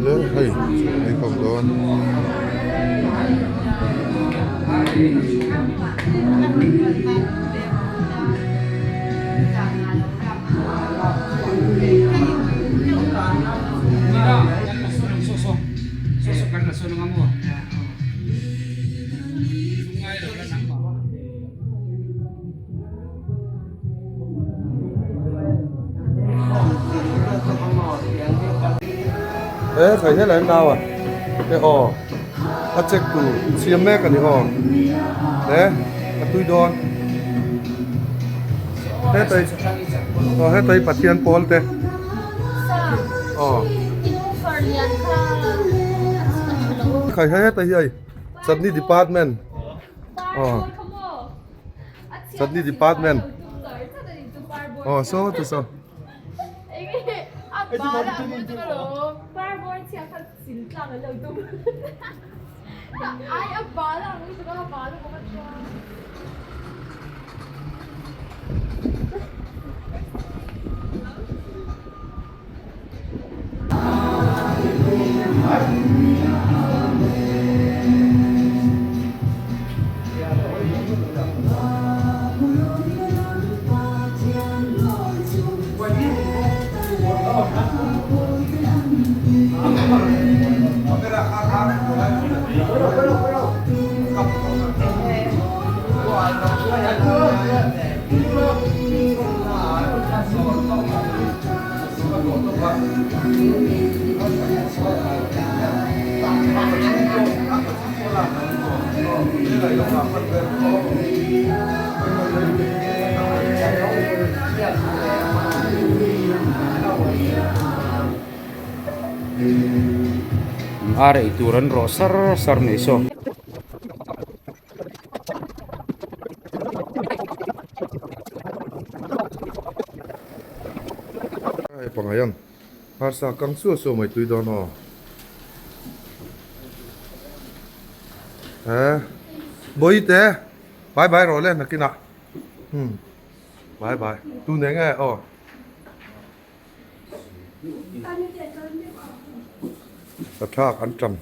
Le hei ei khawp dawn. E khai helai nau a e aw a check tu siam mek a ni aw e a tui dawn hetai aw hetai pathian pawl te aw khai hetai hi hei chutney department aw. Chutney department aw saw te saw Ar ei tur an rawh sar sar mai saw. Hei pangai ang harsa kang suah suah mai tui dawn aw he bawi te bye bye rawh le nakinah hmm bye bye tu nen nge aw. Sathlak an tam.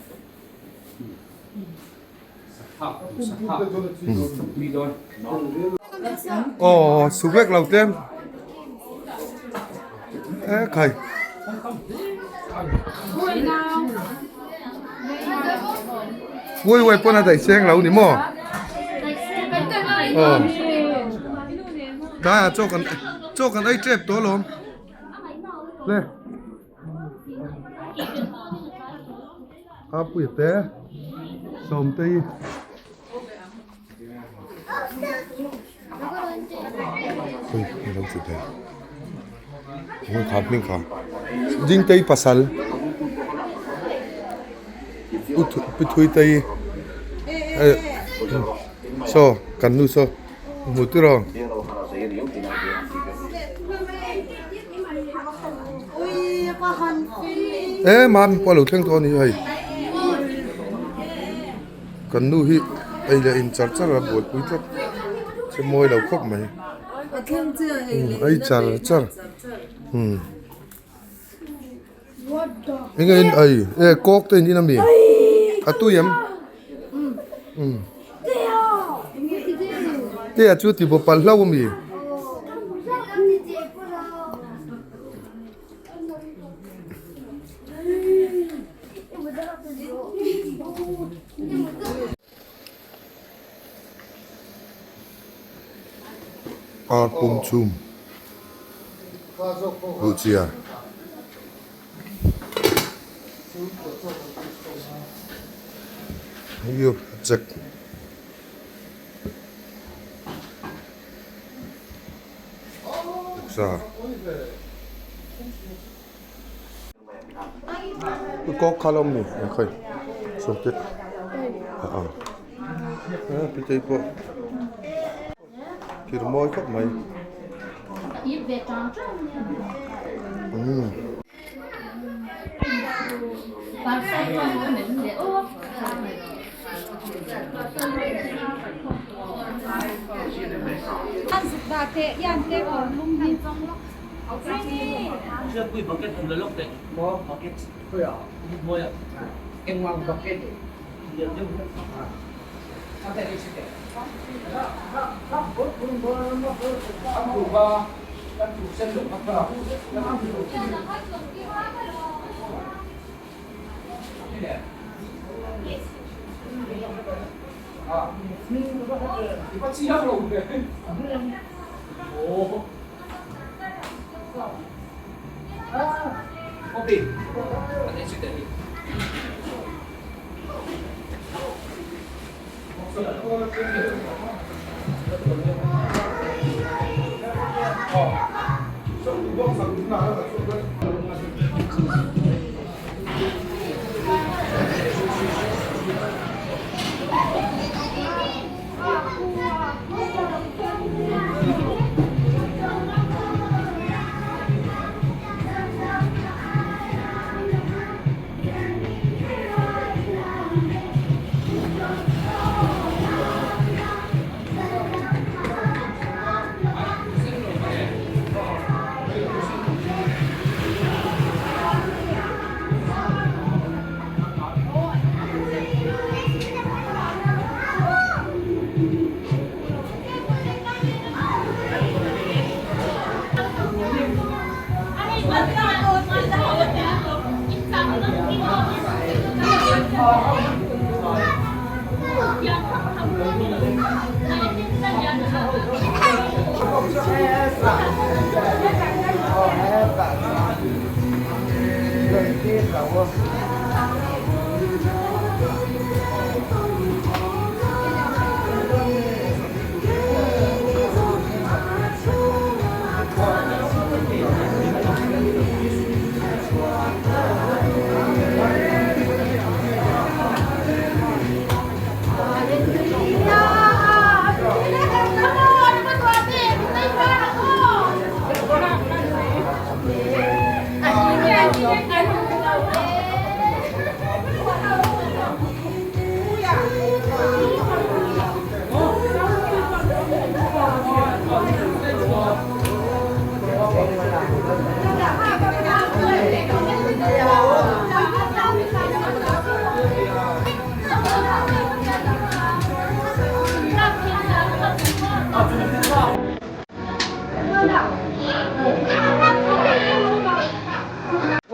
Aw suk vek lo tlem e khai. Uai uai pawn a daih seng lo ni maw? Aw. Tlaiah chaw kan chaw kan ei tep tawh alawm. Le. A pui te sawm te hi. Ui a lo ti thei. Hming kha hming kha. Ding te hi pasal. U pi thui te hi. Saw kan nu saw hmu tur aw. E mam pawh a lo thleng tawh a ni hei kan nu hi ei leh in char char a buaipui tlat che mawi lo khawp mai ei char char umm eng nge in ei e kawk te in in ami a tui em umm te a chu ti bawp palh hlauh ami. Ar pum chhum buhchia hei check. Kawk kha lawm ni ang khawi sawmte a ang a pitei pawh thir mawi khawp mai umm.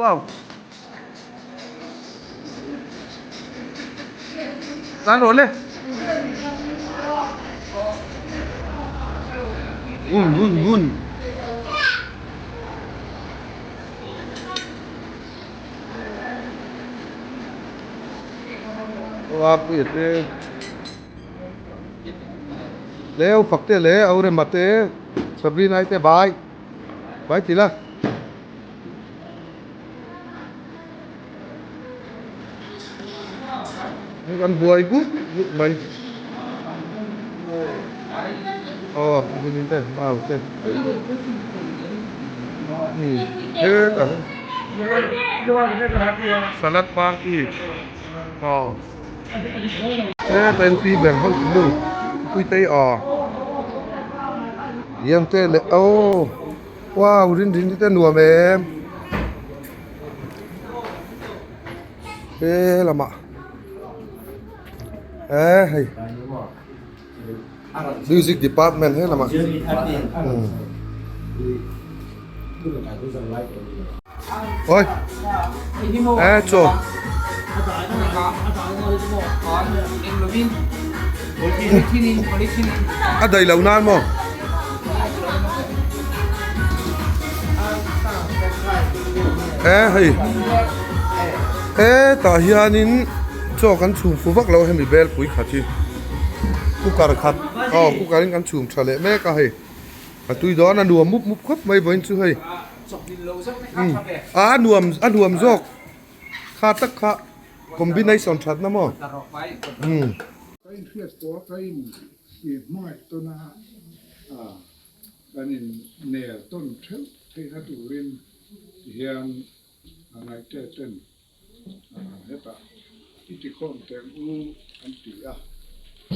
Wow. Tan rawh le. Ngun ngun ngun. Aw pui te. Leu fak te le au rema te Sabrina te bai. Bai ti la. Kan buai gut gut mai. Aw hmin te mau te. Hetah salad party aw hetah in pi ber ho nu puitei aw iang te leh aw. Wow rin rin te nuam em he lamah eh hei music department he lamah ôi eh chaw a daih loh nan maw eh hei hetah hianin chaw kan chhum fu vak lo hemi bel pui khat hi cooker khat aw cooker in kan chhum tha leh mek a hei a tui dawn a nuam mup mup khawp mai vawiin chu hei a nuam a nuam zawk kha tak kha combination that na maw umm. Ka inhriat pawh ka in i hmangaih tawn a, kan in nel tawn theuh theihna turin tihian a ngaihte ten hetah i tikhawm teng u an ti a,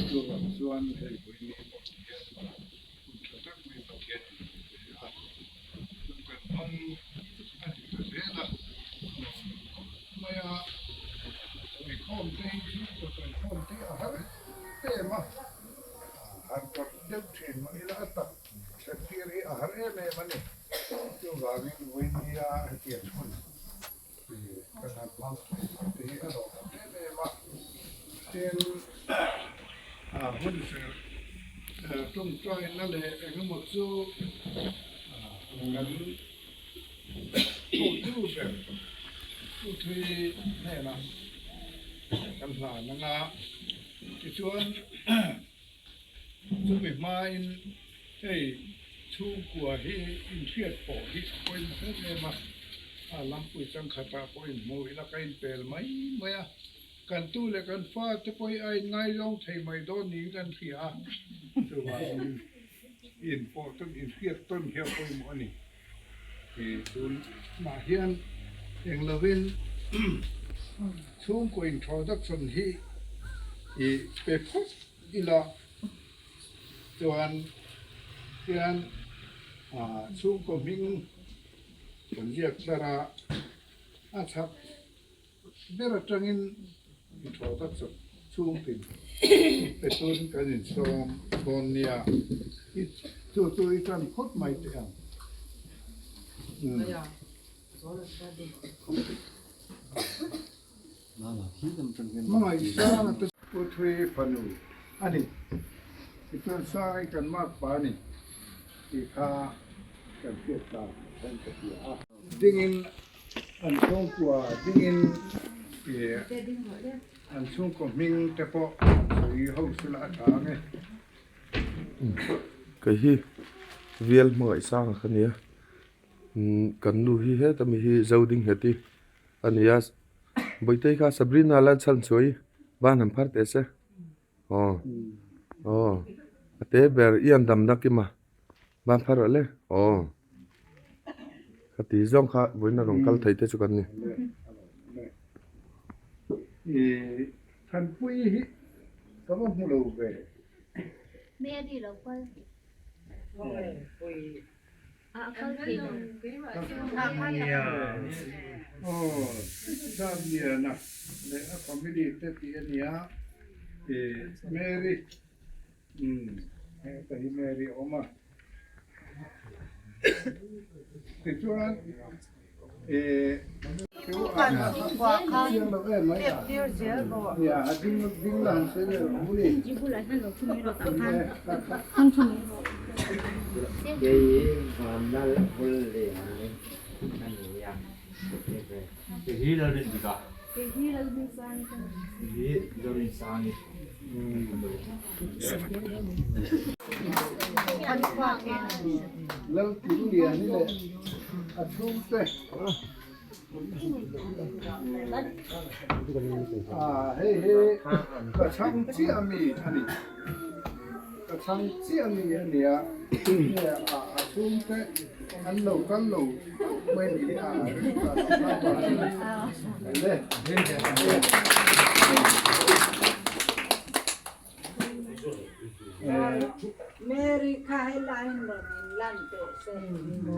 chuvang chuan hei vawiin pawh hian hun tha tak mai Pathian in min pe a, chuan kan. hmang a ni ta zel a, khawp mai a, sawikhawm te hi chhungkaw sawikhawm te hi a har em em a, har tawrh deuh thin mah ila a tak thlen tir hi a har em em a ni. Chuvangin vawinia hetiang hun kan han hmang thei te hi a lawmawm em em a, tin hun serh tawngtaina leh engemaw chu kan hotu ber Puthui hnenah kan hlan ang a, tichuan chumi hmain hei chhungkua hi inhriat pawh hi a pawimawh em em a, a lampui changkhatah pawh inhmu ila ka inpel mai mai a. Kan tu leh kan fa te pawh hi a inngaizawng thei mai dawn niin kan hria a, chuvangin inpawh tawn inhriat tawn hi a pawimawh a ni. Tunah hian eng lovin chhungkaw introduction hi i pe phawt ila chuan hian chhungkaw hming kan ziak tlar a, a chhak Ber atangin introduction chhungtin pe tun kan insawm dawn nia, chu chu i tan phawt mai teh ang. Hmangaihsanga te Pu Thui fanu a ni, tichuan Sangai kan mark pa a ni tih kha kan hriat ta hian ka hria a. Dingin An chhungkua dingin ih an chhungkaw hming te pawh sawi ho sela a tha ang e. Kei hi Vial hmangaih sang ka nia kan nu hi heta mi hi zo ding nghet hi a ni a Bawitei kha Sabrina la chhan chhuah i ban han phar teh se aw aw a te ber i an dam na kima ban phar rawh le aw. Ka ti zawng kha vawiin a rawn kal thei te chu kan ni. I Thanpui hi ka va hmu lo ve. Mary lo kal. A kal thei lo. Aw Sanliana leh a family te tih a nia i Mary Umm heta hi Mary a awm a, tichuan eh chiang lo em mai a, nia a ding ding la han sawi leh rawh u ni. Lalkilliani leh a chhungte ah hei hi ka chhang chiah ami a ni ka chhang chiah ami a ni a nge a chhungte an lo kal lo mai ni a le. Mary kha helai in rawn in lan teh se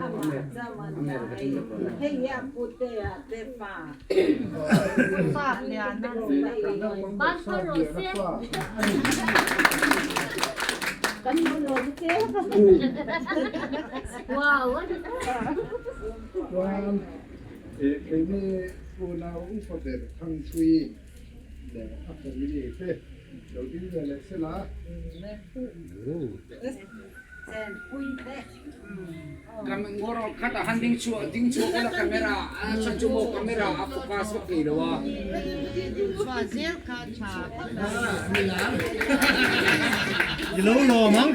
amah chuan ta hei hei hi a pute a te pa Chuan keini unau upa ber Thangthui leh a family te lo ding ve leh sela. Khat a han ding chhuah ding chhuah ula camera a chhan chu maw camera a focus vak thei lo a. I lo lawm ang.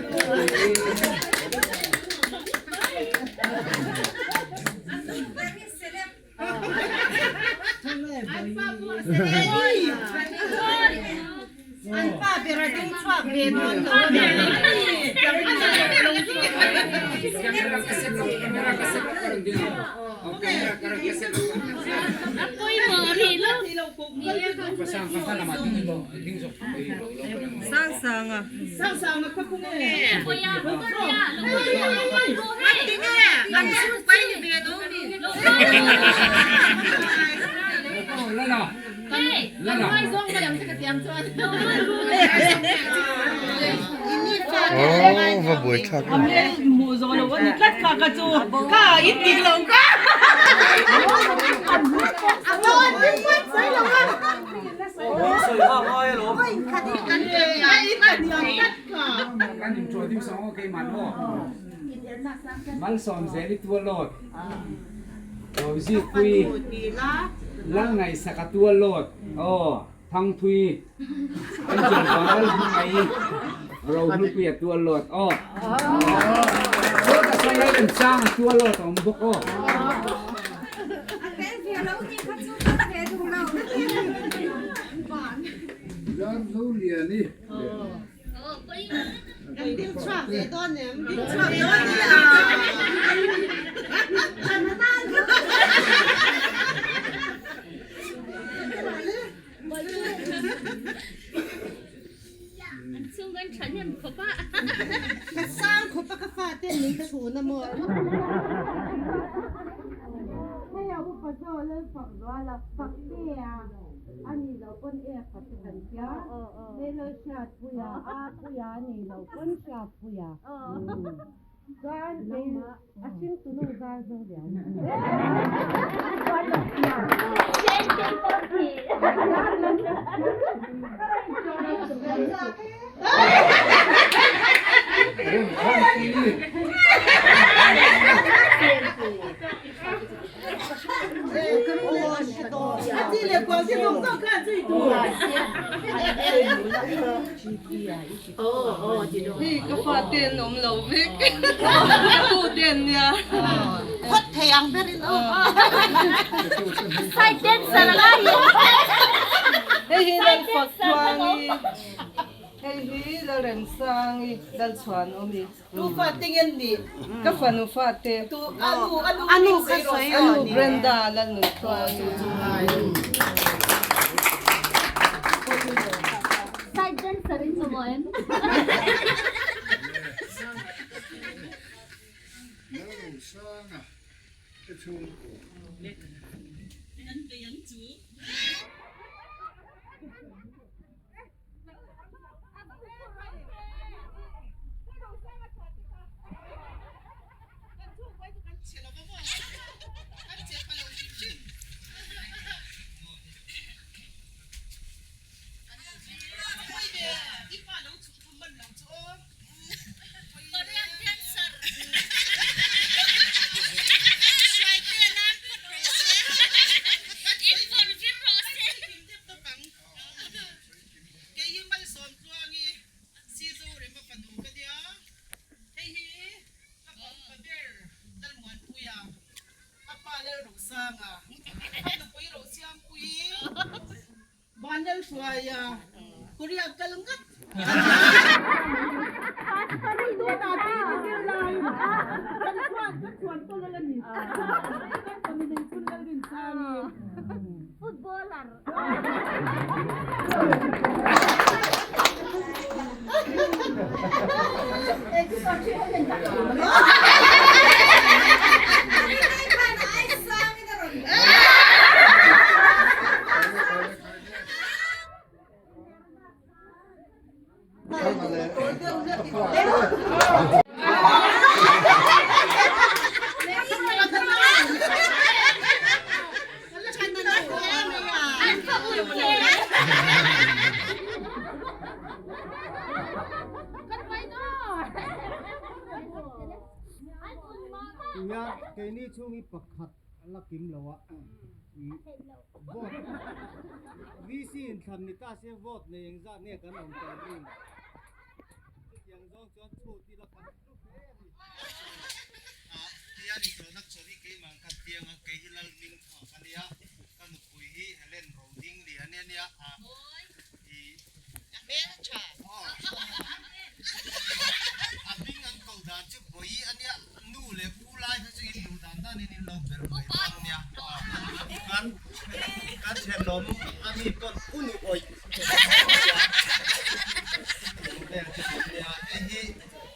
Aww va buai thlak em. Thangthui Angel Vanlal Hmangaih Rohlupuia tuallawt aw. Sawta sawi lai kan chang a tuallawt a awm bawk aw. Zarzo Liani Side dancer in sa mo em. Lalrosanga te chhungkua. Footballer. Nia keini chhung hi pakhat a la kim lo a vote VC in thlan ni ta se vote nei engzat nge kan awm tawh rin chutiang zawng chuan chhut ila khat hlu hle a ni. Tian introduction hi keimah ang khan piang a, kei hi Lalhming tha ka nia, ka nupui hi Helen Roding Lian a nia, a i a hming an koh dan chu Bawi a nia, nu leh u lai kha chu in duh dan danin in lo ber mai dawn a nia, kan kan. Thenawm a mi pawn unu awih vel chu kan nia. Hei hi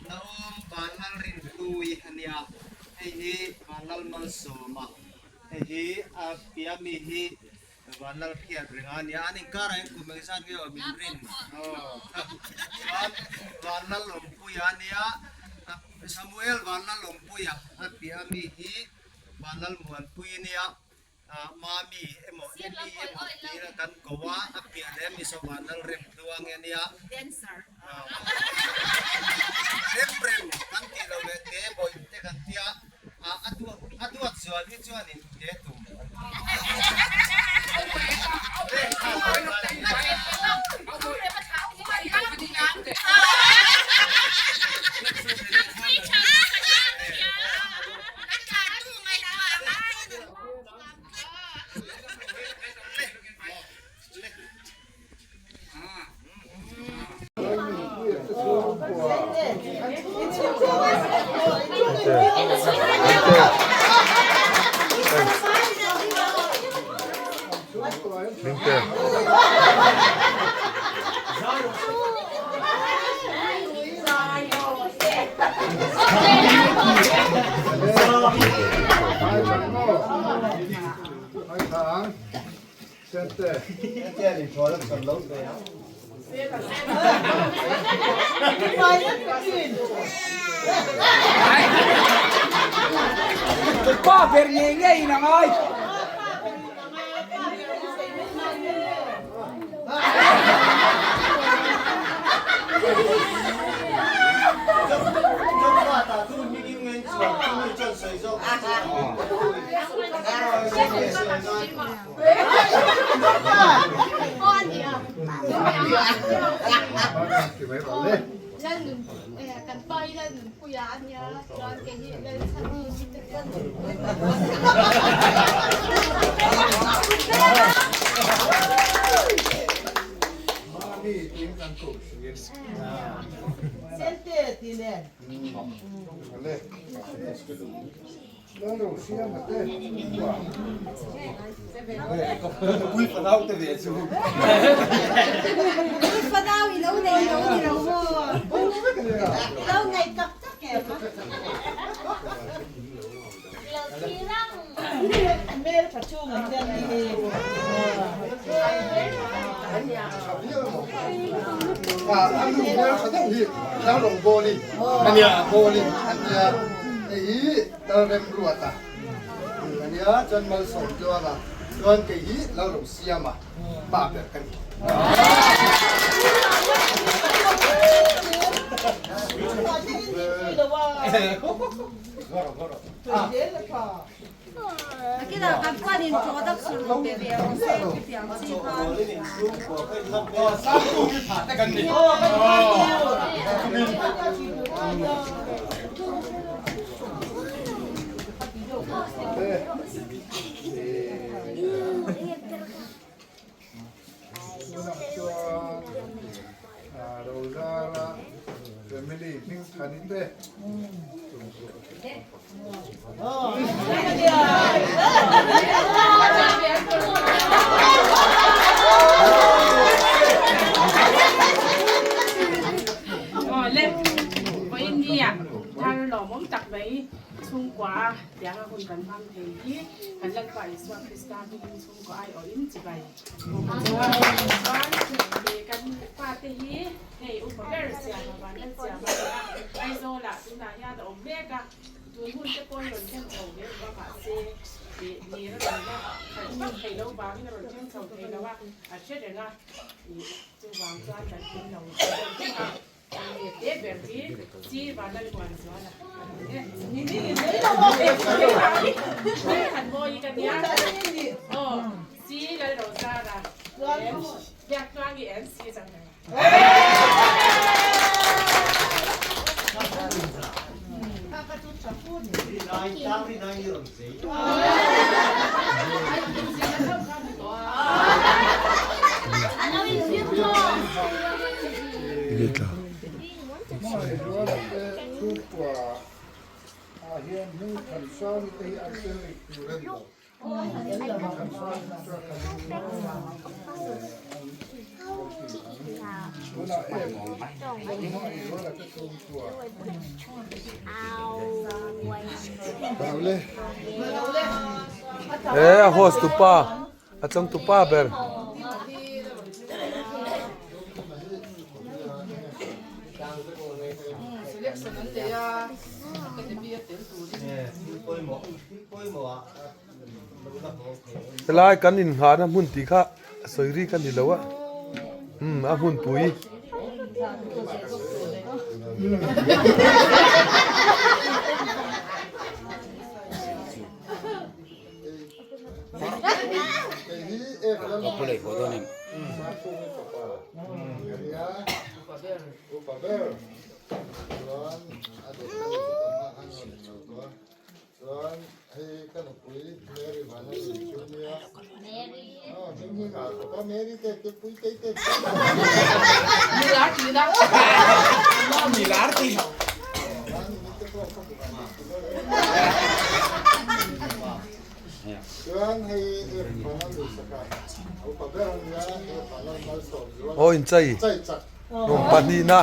Naom Vanlalrinhlui a nia, hei hi Vanlalmalsawma, hei hi a pia mi hi Vanlalphiat renga a nia. An inkarah hian kum engzat nge awm in rin? Chuan Vanlalawmpuia a nia, Samuel Vanlalawmpuia a pia mi hi Vanlalmuanpui a nia. Mami emaw Emi emaw tiin a kan ko a, a piah leh mi saw Vanlal rem tluang e nia. Rem rem kan tih loh leh te bawih te kan tia, a duat zual hi chuanin te tum an ti. Pa ber ngei ngei in a ngai. He a host tupa a changtupa ber. Helai kan inngahna hmun tih kha sawi rik a ni lo a umm a hmunpui. Aw inchei pahnihna.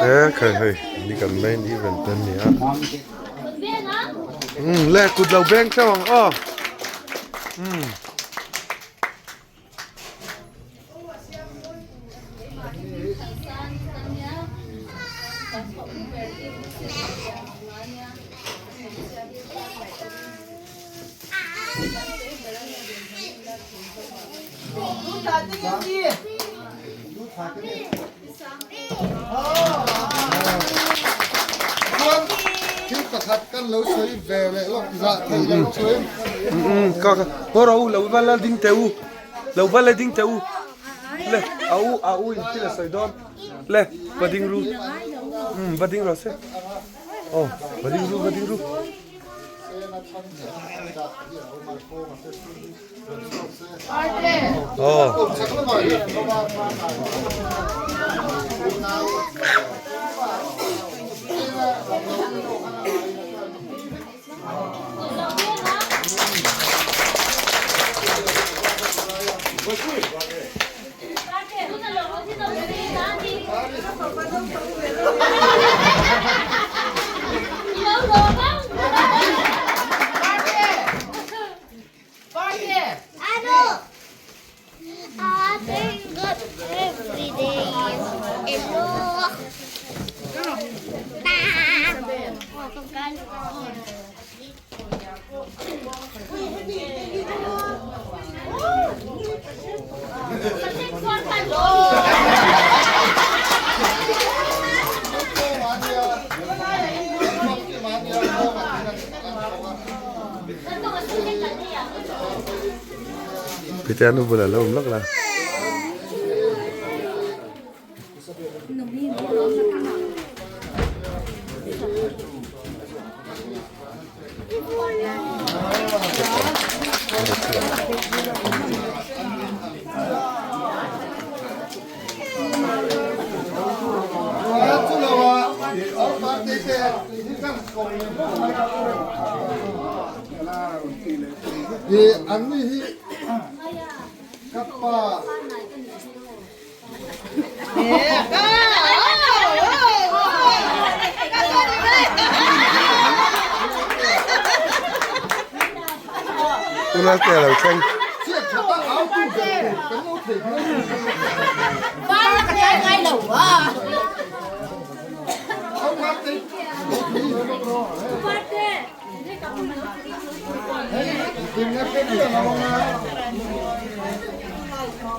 He khai hei ni kan main event te an ni a umm le kut lo beng theuh ang aw umm. Chuan thil pakhat kan lo sawi ve leh lawk zah theih lo chu. Ka ka haw rawh u lo va la ding teh u lo va la ding teh u le a u a u in thil a sawi dawn le va ding ru umm va ding rawh se aw va ding ru va ding ru. Pitea nu bulah a lo awm lawk la. Tunlai te a lo thleng.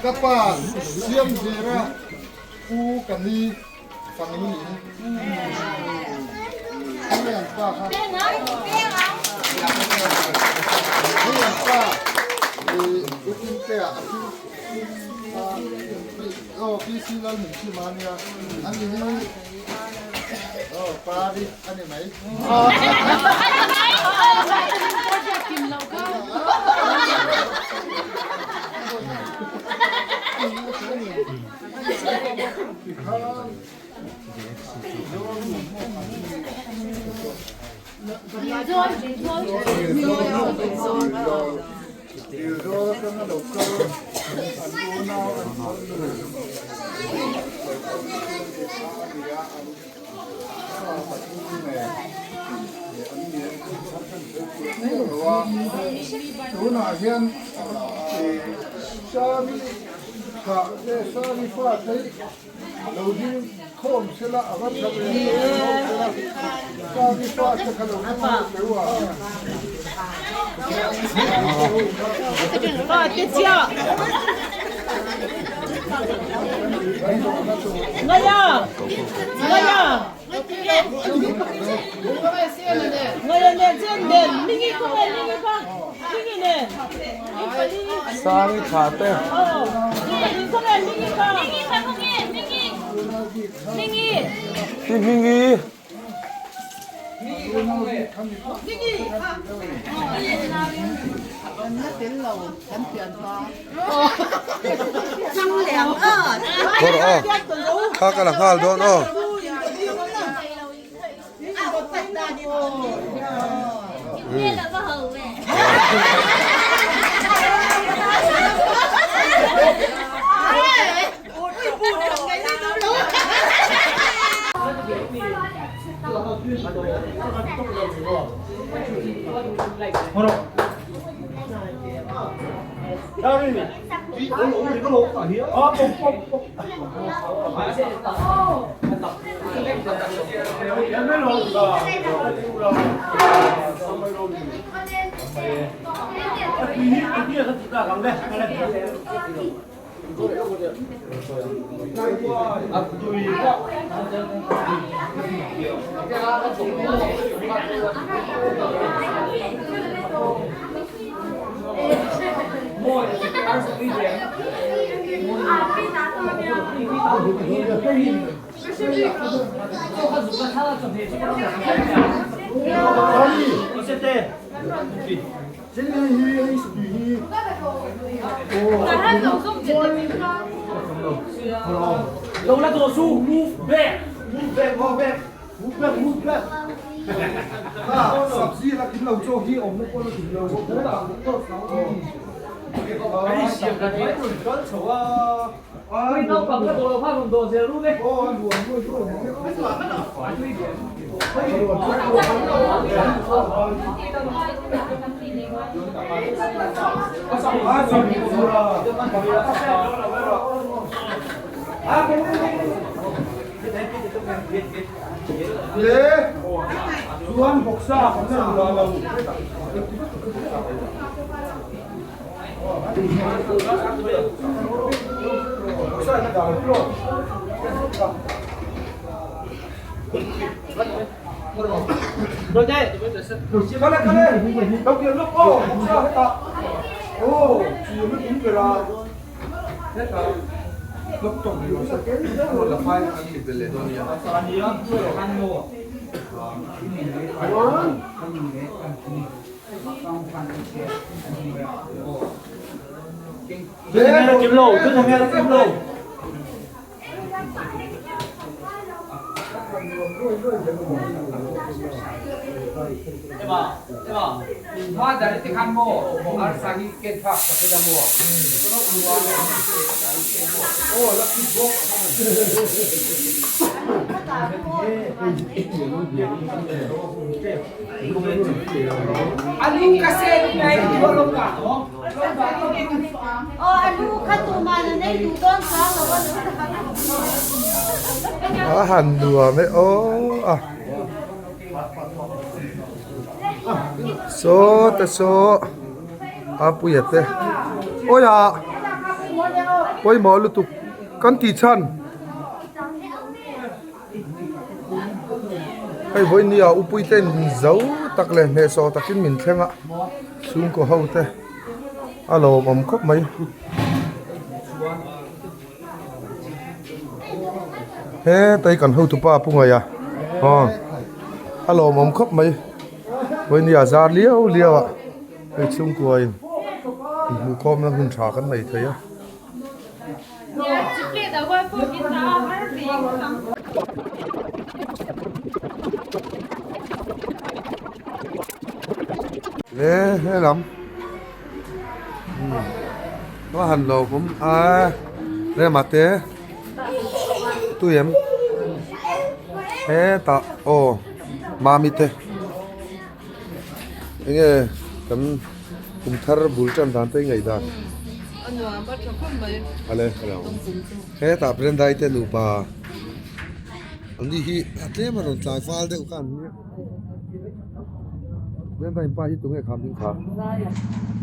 Ka pa siam zira u ka ni fang ni hei an pa kha hei an pa u kim te ah a aw PC lal min chim a nia ani hi aw pari ani mai. Tunah hian Sari thah te Sari fa te lo ding khawm sela a va tha ve sela Sari fa te kha lo ding ho teu a. Sang tha te. Ti hmingi. Kawr aw kha ka la nghal dawn aw. A han nuam e aw a saw te saw a puia te awi ah pawimawh lutuk kan tih chhan. Hei vawiin ni ah upui te in zo tak leh hnehsawh takin min thleng a chhungkaw ho te a lawmawm khawp mai hetai kan hotupa pu ngaih a aw a lawmawm khawp mai vawiin ni ah zar liau liau ah hei chhungkua in inhmuhkhawmna hun tha kan nei thei a. Le helam a han lo awm a rema te tui em hetah aw mami te enge kan kum thar bul tan dan te ngaihdan ale hetah Brendai te nupa an ni hi a tlem a rawn tlai val deuh kha an ni a Brendai pa hi tunge kham ding kha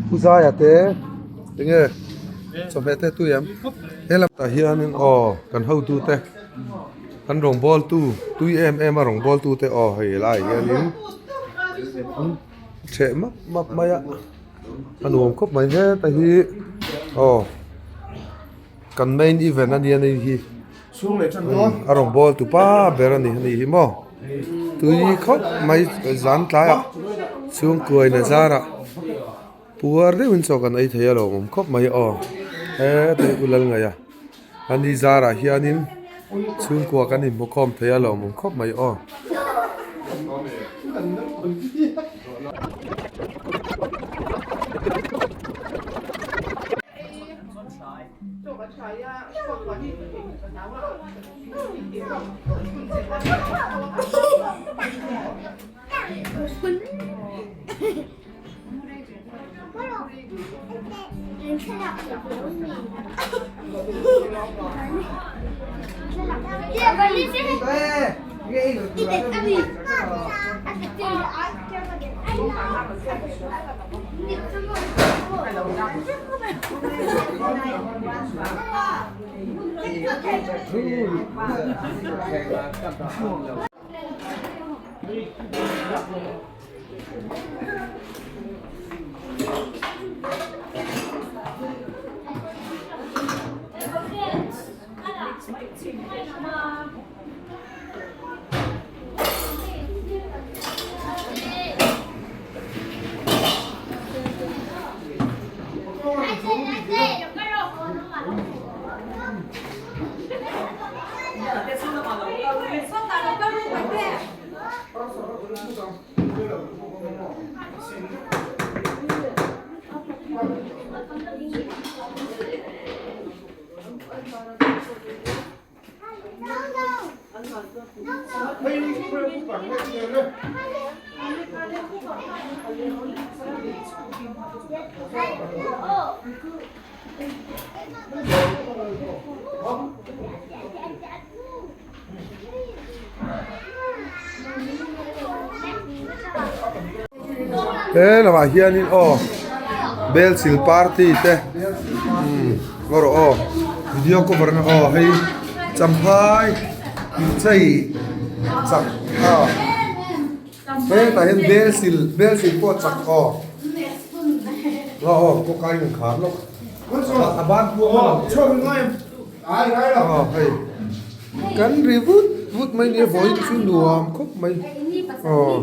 Pu Zaia te enge chawhmeh te tui em helam tah hianin aw kan hotu te. Kan rawngbâwl tu tui em em a rawngbâwl tu te aw hei helaiah hianin ṭheh map map mai a a nuam khawp mai heta hi aw kan main event a nia hei hi a rawngbâwl tu pa ber a ni a nih hi maw tui khawp mai zan tlaiah chhungkuai nazarah. Puar deuhin chaw kan ei thei a lo awm khawp mai aw heta hi u Lalngaih a a ni zarah hianin chhungkua kan inhmu khawm thei a lo awm khawp mai aw. He lamah hianin aw bel sil party te umm ngaw rawh aw video cover na aw hei champhai inchei chak a hetah hian bel sil bel sil pawh chak aw ngaw aw kawngka in khar lawk. A ban phuam a aw hei kan ri vut vut mai nia vawiin chu nuam khawp mai aw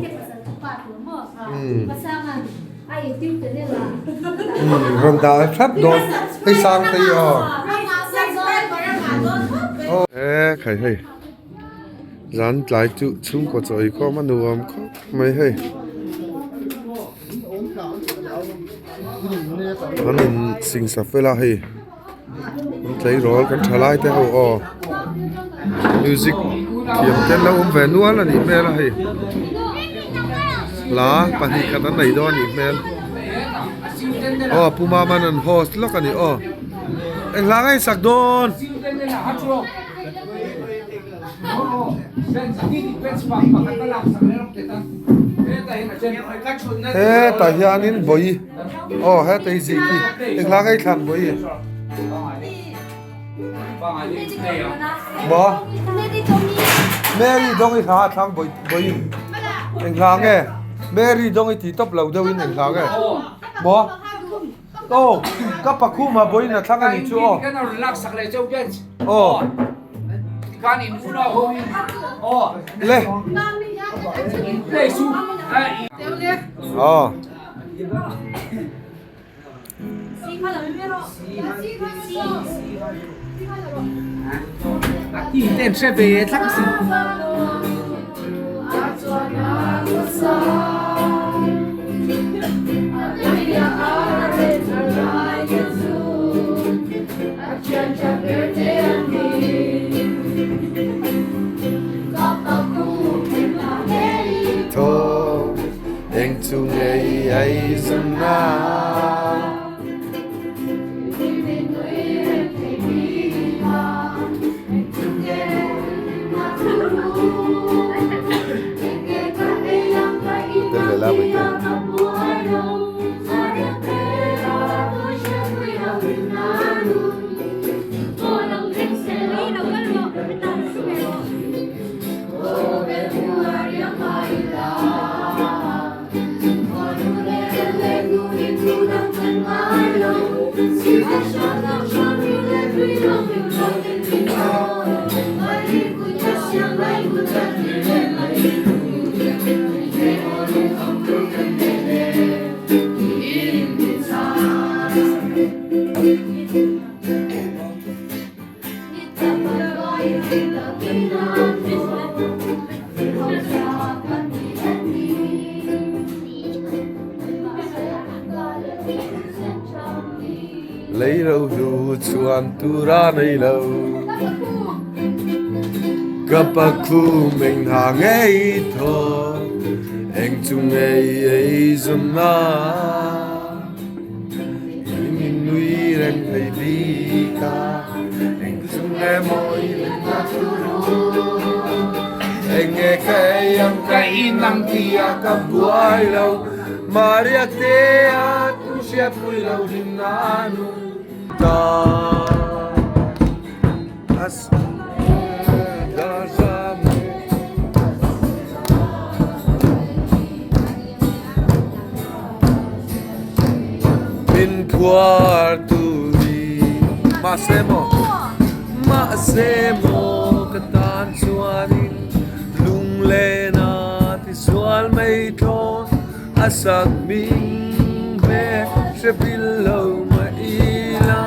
umm umm rawn dah thlap dawn hei sang te hi aw e khai hei zan tlai chu chhungkaw chaw ei khawm a nuam khawp mai hei. An in singsa fel a hei an tleirawl kan tha lai te ho aw music thiam te an lo awm ve nual a nih hmel a hei hla pahnih khat an nei dawn a nih hmel aw pu mama an host lawk a ni aw eng hla nge i sak dawn. Hetah hianin vawi aw heta hi zih khi engla nge i thlan vawi maw Mary dawng i hla a thlang vawi vawiin engla nge Mary dawng i tih tawp lo deuhin engla nge maw. Aw, ka pakhuma vawiin a thlang a nih chu aw. Aw. Le. Aw. Thaw eng chu ngei ai zun na. Lei ro hlu chuan tur a nei lo Ka pakhum eng hna ngei thaw eng chu ngei ei zawn na. Min nui reng thei bik a, eng chu nge mawi leh na turu. Eng nge ka ei ang ka in ang tia ka buai lo, Maria te a tu hriatpui lo hlim na nun ta. Min phuar tu hi mahse maw mahse maw ka tan chuanin lunglen a tisual mai thlawn a sak hming hme hre bil lo mah ila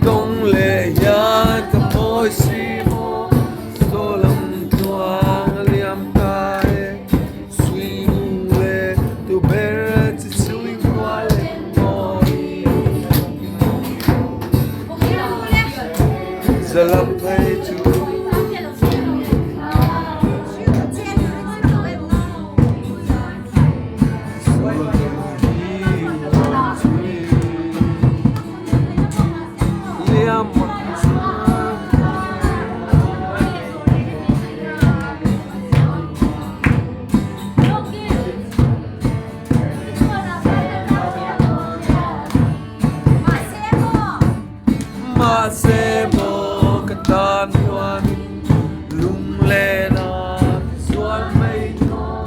tawng leh hian ka mawi si maw saw lam tluang a liam ta e sui lung leh tu ber chi chui kual leh mawi zalam phei chu. Mahse maw ka tan huanin lunglen a tisual mai thawn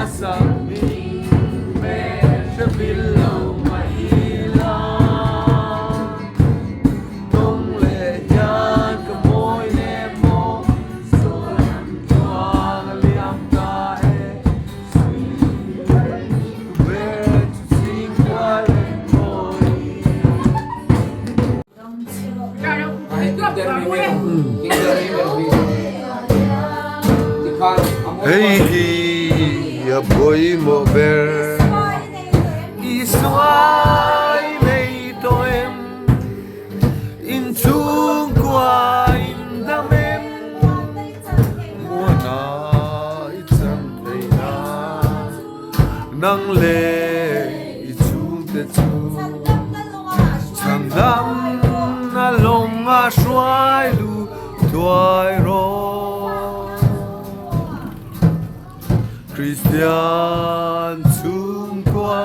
a sak hming hmel hre vil lo mah ila. Pawimawh ber Isua i nei tawh em? Inchhungkua in dam em? Muana i chan thei nan nang leh i chhungte chu chhandamna lawnga hruai luh thuai rawh. Kristian chhungkua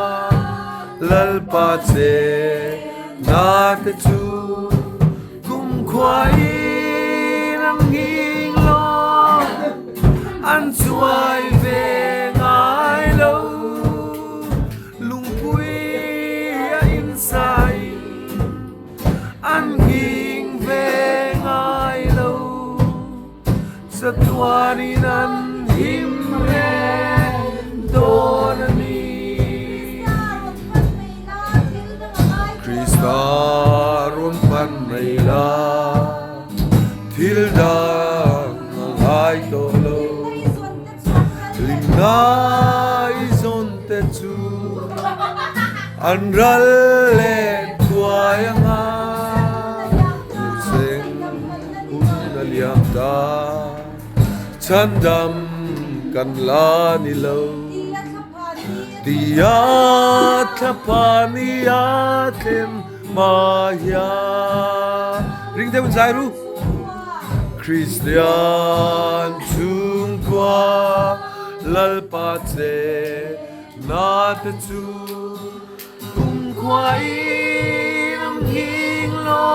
Lalpa che na te chu kumkhuain an nghing lo, an chuai ve ngai lo. Lungpui a insain an nghing ve ngai lo. Chatuanin an him reng dawn a ni. Krista rawn pan mai la, thil dang a ngai tawh lo. Hlimna i zawn te chu an ral leh thuai anga hmuhseng. Hun a liam ta, chhandam kan la ni lo. Tia thlapha ni a thlen hma hian. Ring deuh in zai ru. Kristian chhungkua Lalpa che na te chu. Kumkhuain an nghing lo,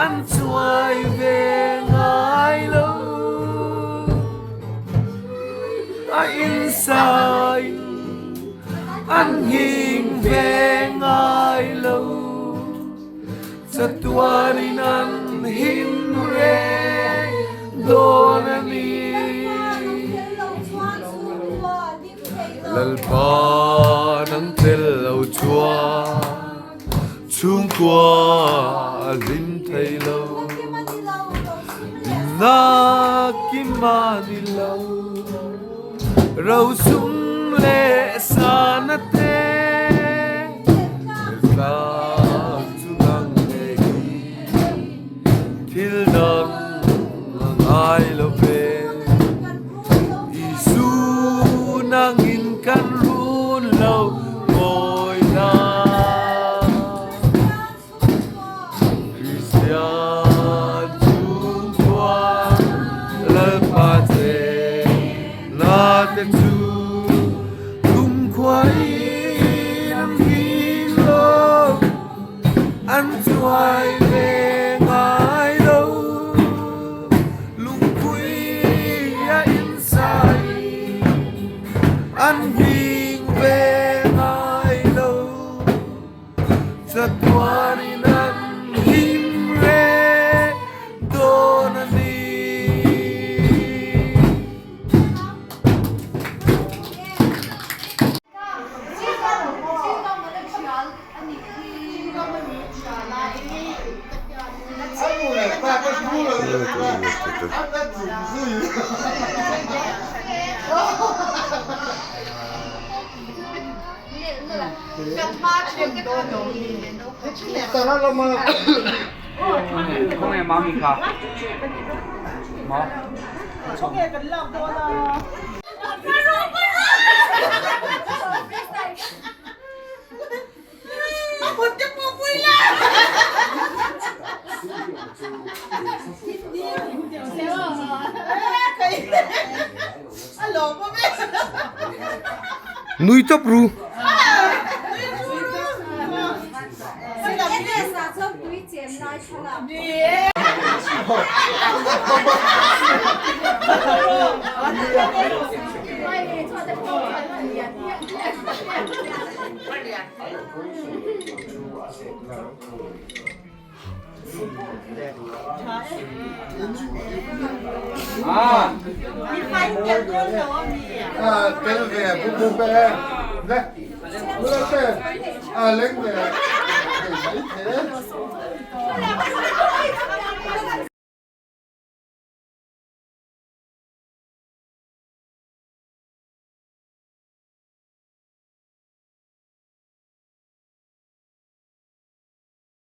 an chuai ve ngai lo. A insain an nghing ve ngai lo, chatuanin an him reng dawn a ni. Lalpa nang tel lo chuan chhungkua a hlim thei lo, Dinna kim a ni lo, rosum leh sana te tlak chu nang ngei hi thil dang a ngai lo ve. Isu nangin kan run lo ngawi la. Kristian chhungkua Lalpa che na te chu kumkhua in an him lo, an chuai ve ngai lo. Lungpui a insai an hing ve ngai lo, chatuanin an him reng dawn a ni. Nui tawp ru.